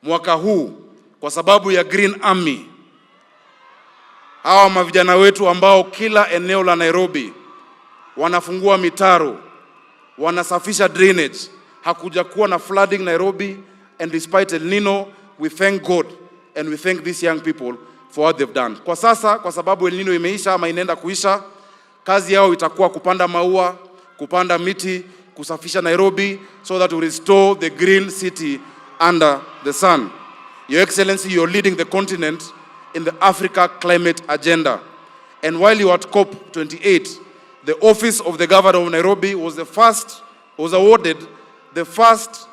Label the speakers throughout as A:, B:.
A: mwaka huu kwa sababu ya Green Army. Hawa mavijana wetu ambao kila eneo la Nairobi wanafungua mitaro, wanasafisha drainage. Hakuja kuwa na flooding Nairobi, and despite El Nino, we thank God and we thank these young people for what they've done. Kwa sasa, kwa sababu El Nino imeisha ama inaenda kuisha, kazi yao itakuwa kupanda maua, kupanda miti, kusafisha Nairobi so that we restore the green city under the sun. Your Excellency, you're leading the continent in the Africa climate agenda. And while you were at COP28, the office of the governor of Nairobi was awarded the first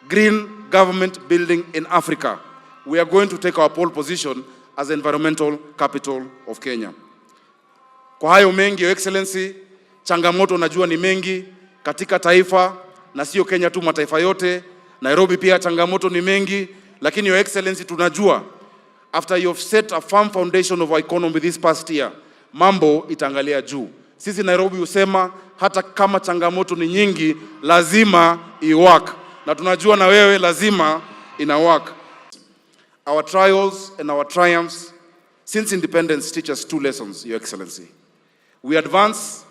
A: green government building in Africa. We are going to take our pole position as the environmental capital of Kenya. Kwa hayo mengi, Your Excellency, changamoto najua ni mengi katika taifa, na sio Kenya tu, mataifa yote. Nairobi pia changamoto ni mengi, lakini Your Excellency, tunajua after you have set a firm foundation of our economy this past year, mambo itaangalia juu. Sisi Nairobi husema hata kama changamoto ni nyingi, lazima iwork. Na tunajua na wewe lazima ina work. Our trials and our triumphs since independence teach us two lessons, Your Excellency. We advance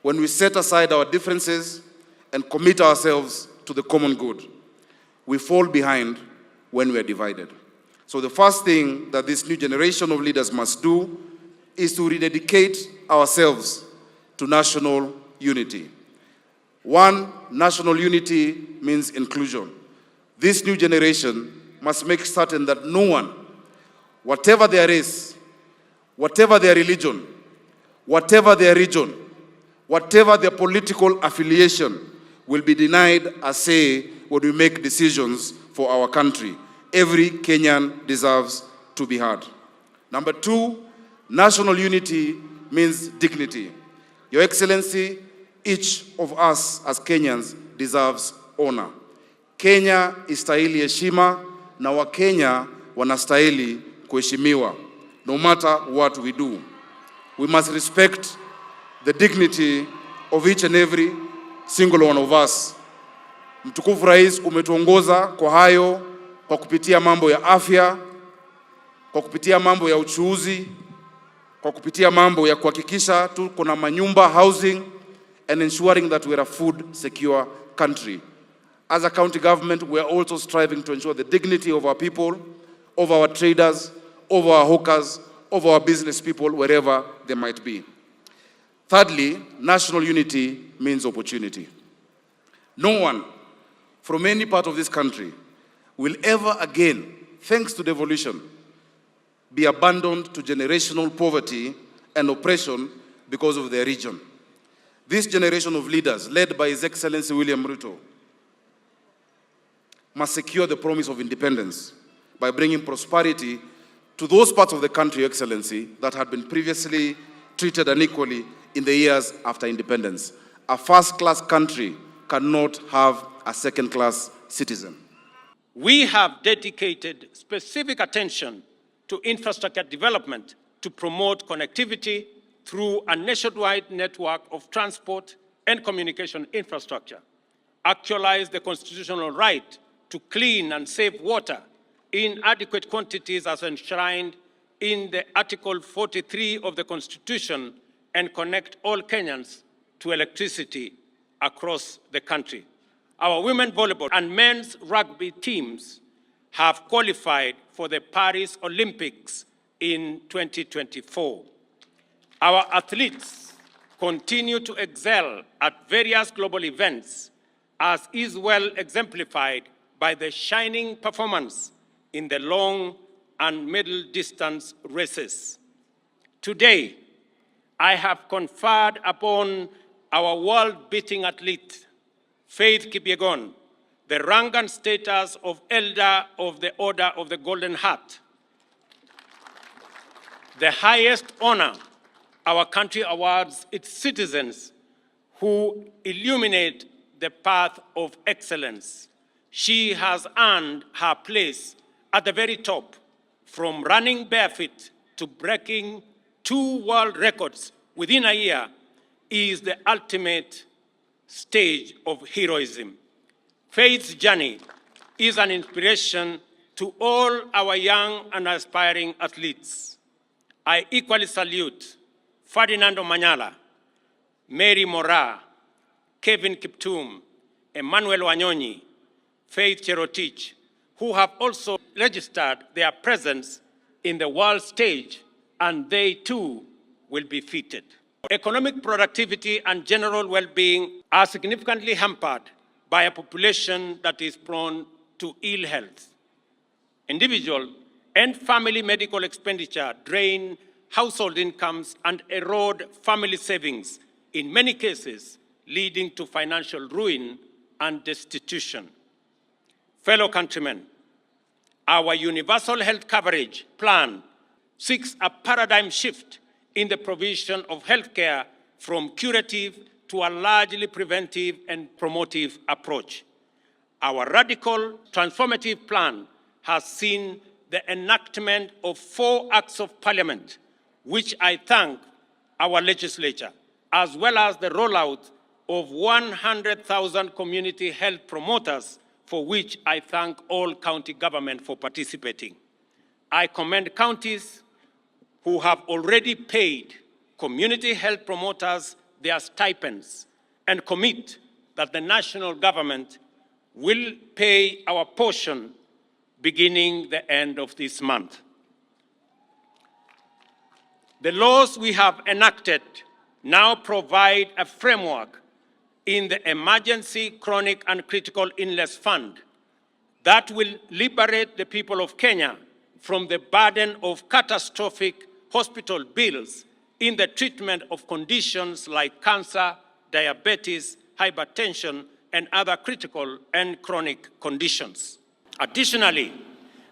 A: when we set aside our differences and commit ourselves to the common good. We fall behind when we are divided. So the first thing that this new generation of leaders must do is to rededicate ourselves to national unity. One, national unity means inclusion. This new generation must make certain that no one, whatever their race, whatever their religion, whatever their region, whatever their political affiliation, will be denied a say when we make decisions for our country. Every Kenyan deserves to be heard. Number two, national unity means dignity. Your Excellency, each of us as Kenyans deserves honor. Kenya istahili heshima na Wakenya wanastahili kuheshimiwa, no matter what we do. We must respect the dignity of each and every single one of us. Mtukufu Rais, umetuongoza kwa hayo, kwa kupitia mambo ya afya, kwa kupitia mambo ya uchuuzi, kwa kupitia mambo ya kuhakikisha tuko na manyumba, housing, and ensuring that we are a food secure country. As a county government, we are also striving to ensure the dignity of our people, of our traders, of our hawkers, of our business people, wherever they might be. Thirdly, national unity means opportunity. No one from any part of this country will ever again, thanks to devolution, be abandoned to generational poverty and oppression because of their region. This generation of leaders, led by His Excellency William Ruto, must secure the promise of independence by bringing prosperity to those parts of the country, Your Excellency, that had been previously treated unequally in the years after independence. A first-class country cannot have a second-class citizen.
B: We have dedicated specific attention to infrastructure development to promote connectivity through a nationwide network of transport and communication infrastructure, actualize the constitutional right to clean and safe water in adequate quantities as enshrined in the Article 43 of the Constitution, and connect all Kenyans to electricity across the country. Our women volleyball and men's rugby teams have qualified for the Paris Olympics in 2024. Our athletes continue to excel at various global events, as is well exemplified by the shining performance in the long and middle distance races. Today, I have conferred upon our world-beating athlete, Faith Kipyegon, the rank and status of Elder of the Order of the Golden Heart, the highest honor our country awards its citizens who illuminate the path of excellence. She has earned her place at the very top, from running barefoot to breaking 2 world records within a year, is the ultimate stage of heroism. Faith's journey is an inspiration To all our young and aspiring athletes, I equally salute Ferdinando Manyala, Mary Moraa, Kevin Kiptum, Emmanuel Wanyonyi, Faith Cherotich, who have also registered their presence in the world stage, and they too will be fitted. Economic productivity and general well-being are significantly hampered by a population that is prone to ill health. Individual and family medical expenditure drain household incomes and erode family savings, in many cases leading to financial ruin and destitution. Fellow countrymen, our universal health coverage plan seeks a paradigm shift in the provision of healthcare from curative to a largely preventive and promotive approach. Our radical, transformative plan has seen the enactment of 4 acts of parliament, which I thank our legislature, as well as the rollout of 100,000 community health promoters, for which I thank all county government for participating. I commend counties who have already paid community health promoters their stipends and commit that the national government will pay our portion beginning the end of this month. The laws we have enacted now provide a framework in the Emergency, Chronic and Critical Illness Fund that will liberate the people of Kenya from the burden of catastrophic hospital bills in the treatment of conditions like cancer, diabetes, hypertension, and other critical and chronic conditions. Additionally,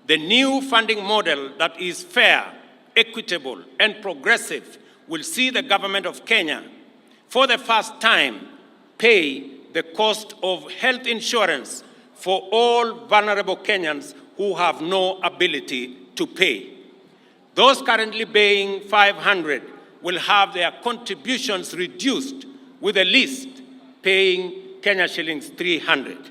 B: the new funding model that is fair, equitable, and progressive will see the government of Kenya, for the first time, pay the cost of health insurance for all vulnerable Kenyans who have no ability to pay. Those currently paying $500 will have their contributions reduced, with the least paying Kenya shillings 300.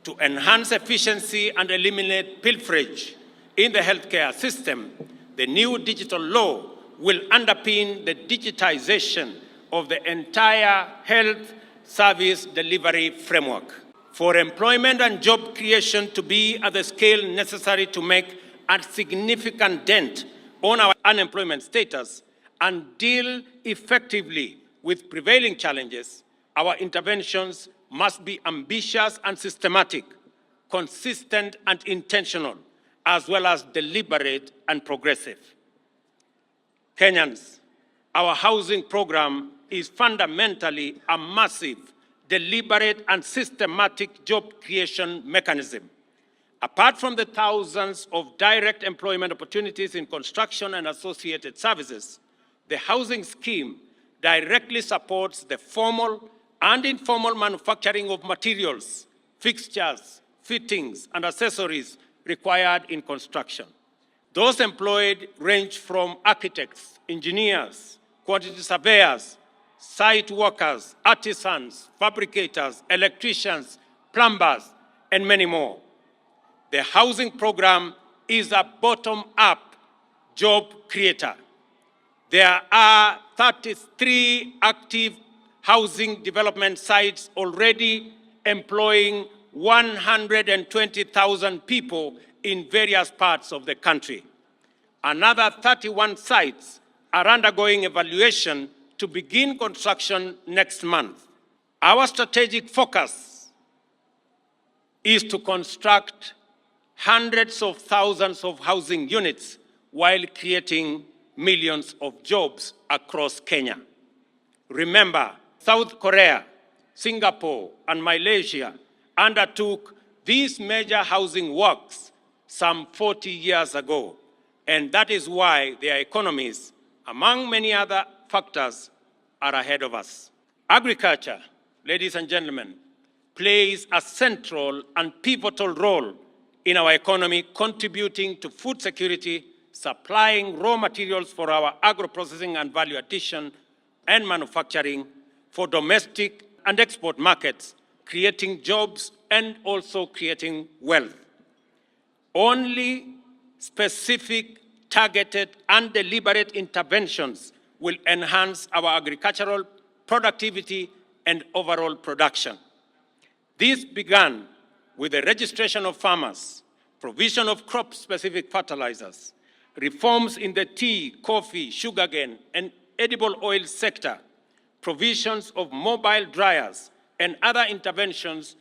B: To enhance efficiency and eliminate pilferage in the healthcare system, the new digital law will underpin the digitization of the entire health service delivery framework. For employment and job creation to be at the scale necessary to make a significant dent on our unemployment status and deal effectively with prevailing challenges, our interventions must be ambitious and systematic, consistent and intentional, as well as deliberate and progressive. Kenyans, our housing program is fundamentally a massive, deliberate and systematic job creation mechanism. Apart from the thousands of direct employment opportunities in construction and associated services, the housing scheme directly supports the formal and informal manufacturing of materials, fixtures, fittings, and accessories required in construction. Those employed range from architects, engineers, quantity surveyors, site workers, artisans, fabricators, electricians, plumbers, and many more. The housing program is a bottom-up job creator. There are 33 active housing development sites already employing 120,000 people in various parts of the country. Another 31 sites are undergoing evaluation to begin construction next month. Our strategic focus is to construct hundreds of thousands of housing units while creating millions of jobs across Kenya. Remember, South Korea, Singapore, and Malaysia undertook these major housing works some 40 years ago, and that is why their economies, among many other factors, are ahead of us. Agriculture, ladies and gentlemen, plays a central and pivotal role in our economy, contributing to food security, supplying raw materials for our agro-processing and value addition and manufacturing for domestic and export markets, creating jobs and also creating wealth. Only specific, targeted, and deliberate interventions will enhance our agricultural productivity and overall production. This began with the registration of farmers, provision of crop-specific fertilizers, reforms in the tea, coffee, sugarcane, and edible oil sector, provisions of mobile dryers, and other interventions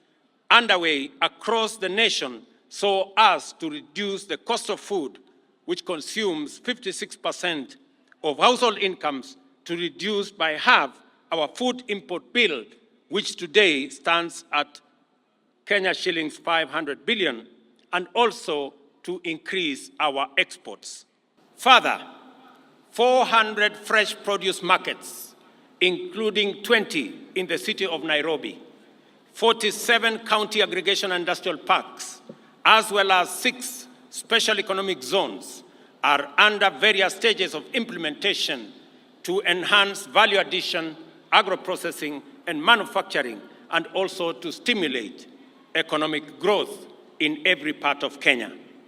B: underway across the nation so as to reduce the cost of food, which consumes 56% of household incomes, to reduce by half our food import bill, which today stands at Kenya shillings 500 billion, and also to increase our exports. Further, 400 fresh produce markets, including 20 in the city of Nairobi, 47 county aggregation industrial parks, as well as 6 special economic zones, are under various stages of implementation to enhance value addition, agro-processing, and manufacturing, and also to stimulate economic growth in every part of Kenya.